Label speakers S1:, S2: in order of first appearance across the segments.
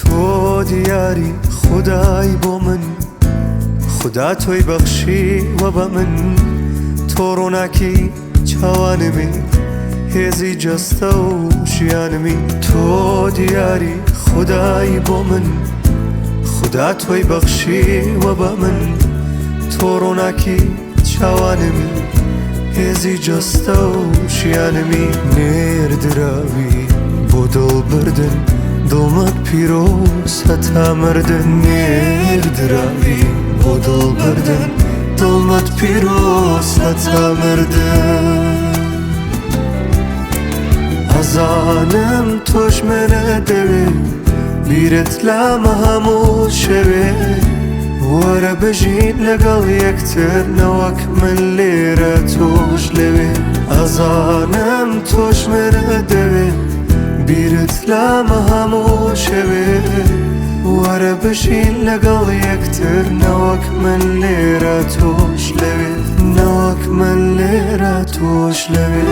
S1: تۆ دیاری خودای بۆ من، خودا تۆی بەخشیوە بە من. تۆ ڕووناکی چاوانمی، هێزی جەستە و ژیانمی. تۆ دیاری خودای بۆ من، خودا تۆی بەخشیوە بە من. تۆ ڕووناکی چاوانمی، هێزی جەستە و ژیانمی. نێردراوی بۆ دڵ بردن، دڵمت پیرۆز هەتا مردن. نێردراوی بۆ دڵ بردن، دڵمت پیرۆز هەتا مردن. ئەزانم تۆش منە دەوێ، بیرت لامە هەموو شەوێ. وەرە بژین لەگەڵ یەکتر، نەوەک من لێرە تۆش لەوێ. ئەزانم تۆش منە دەوێ، بیرت لامە هەموو شەوێ. وەرە بژین لەگەڵ یەکتر، نەوەک من لێرە تۆش لەوێ، نەوەک من لێرە تۆش لەوێ.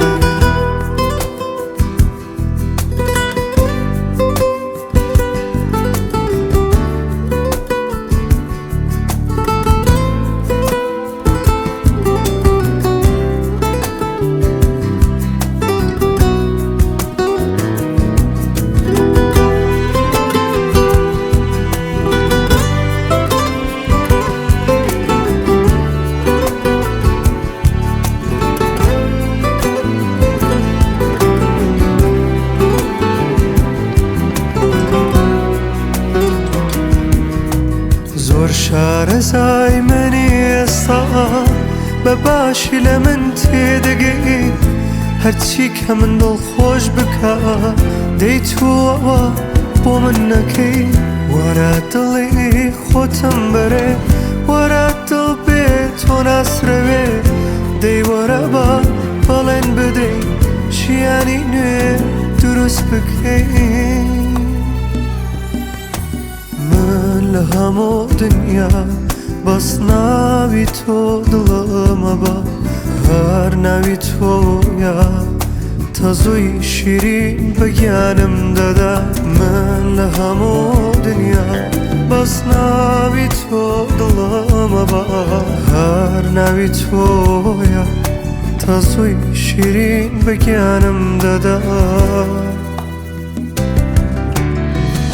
S1: زۆر شارەزای منی ئێستا، بە باشی لە من تێدەگەی. هەرچی کە من دڵخۆش بکە، دەی تۆ ئەوە بۆ من نەکەی. وەرە دڵی خۆتم بەرێ، وەرە دڵ بێ تۆ ناسرەوێ. دەی وەرە بە بەڵێن بدەی، ژیانی نوێ دروست بکەی. من لە هەموو دنیا بەس ناوی تۆ دڵمە بە، هەر ناوی تۆیە تەزووی شیرین بە گیانم دەدا. من لە هەموو دنیا بەس ناوی تۆ دڵمە بە، هەر ناوی تۆیە تەزووی شیرین بە گیانم دەدا.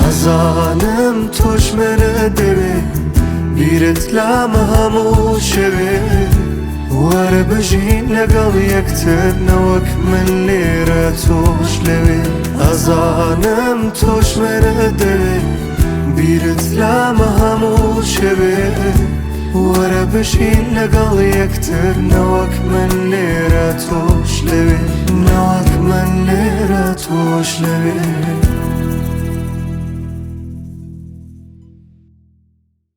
S1: ئەزانم تۆش منە دەوێ، بیرت لامە هەموو شەوێ. وەرە بژین لەگەڵ یەکتر، نەوەک من لێرە تۆش لەوێ. ئەزانم تۆش منە دەوێ، بیرت لامە هەموو شەوێ. وەرە بژین لەگەڵ یەکتر، نەوەک من لێرە تۆش لەوێ، نەوەک من لێرە تۆش لەوێ.